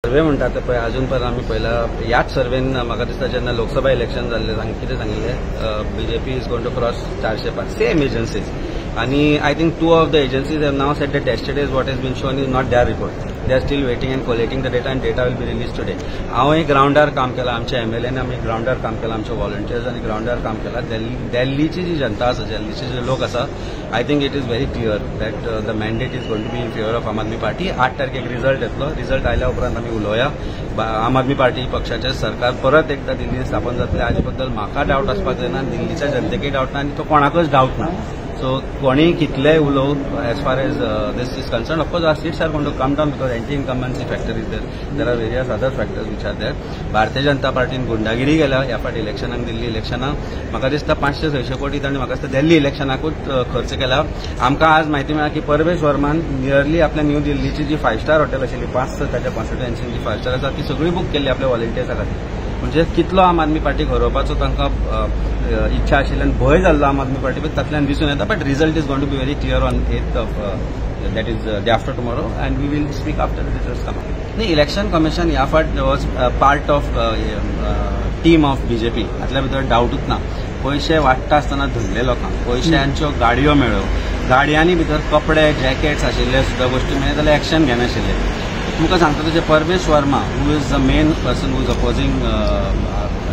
Survey म्हणटा ते पळय अजून पर्यंत आमी पयला ह्याच सर्वेन म्हाका दिसता जेन्ना लोकसभा इलेक्शन जाल्लें कितें सांगिल्लें BJP is going to cross 400 same agencies आनी I think two of the agencies have now said that yesterday's what has been shown is not their report. They are still waiting and collating the data and data will be release today. हांवें ग्रावंडार काम केलां, आमच्या MLN आमी ग्रावंडार काम केलां, आमच्या व्हॉलंटियर्सांनी ग्रावंडार काम केलां. दिल्लीची जी जनता आसा, दिल्लीचे जे लोक आसा, I think it is very clear that the mandate is going to be in favour of Aam Aadmi Party. 8 तारखेक रिजल्ट येतलो. रिजल्ट आयल्या उपरांत आमी उलोवया. आम आदमी पार्टी पक्षाचें सरकार परत एकदा दिल्लीन स्थापन जातलें हाजे बद्दल म्हाका डावट आसपाक जायना, दिल्लीच्या जनतेकय डावट ना आनी तो कोणाकच डावट ना. सो कोणीय कितलेय उलोवं as far as this is concern, of course our seats are going to come down because anti incumbency factor is there, there are various other factors which are there. Bharatiya Janata पार्टीन गुंडागिरी केल्या ह्या फावट इलेक्शनाक, दिल्ली इलेक्शनाक म्हाका दिसता 500-600 कोटी तांणी म्हाका दिसता दिल्ली इलेक्शनाकूच खर्च केला. आमकां आज म्हायती मेळ्ळा की परवेश वर्मान नियरली आपल्या न्यू दिल्लीची जी 5 स्टार हॉटेल आशिल्ली, 5 ताच्या कॉन्स्टिट्युएन्सीन जी 5 स्टार आसा ती सगळी बूक केल्ली आपल्या व्हॉलंटियर्सा खातीर. म्हणजे कितलो आम आदमी पार्टीक हरोवपाचो तांकां इच्छा आशिल्ली आनी भंय जाल्लो आम आदमी पार्टी तातल्यान दिसून येता. But result is going to be very clear on 8th of that is day after tomorrow and we will speak after the results come. न्ही, इलेक्शन कमिशन ह्या फावट was part of team of BJP, हातल्या भितर डावटूच ना. पयशे वाडटा आसतना धरले लोकांक, पयशांच्यो गाडयो मेळ्ळ्यो, गाडयांनी भितर कपडे जॅकेट्स आशिल्ले सुद्दां गोश्टी मेळ्ळे जाल्यार एक्शन घेनाशिल्ले. तुमकां सांगता तशें Parvesh Verma who is the main person who is opposing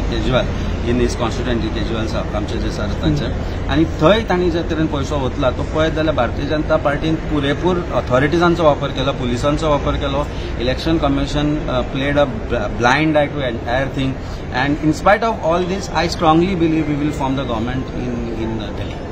Kejriwal in his constituency, Kejriwal साहब आमचे जे सर तांचे, आनी थंय तांणी जे तरेन पयसो ओतला तो पळयत जाल्यार भारतीय जनता पार्टीन पुरेपूर ऑथॉरिटीजांचो वापर केलो, पुलिसांचो वापर केलो. Election commission played a blind eye to entire thing and in spite of all this I strongly believe we will form the government in Delhi.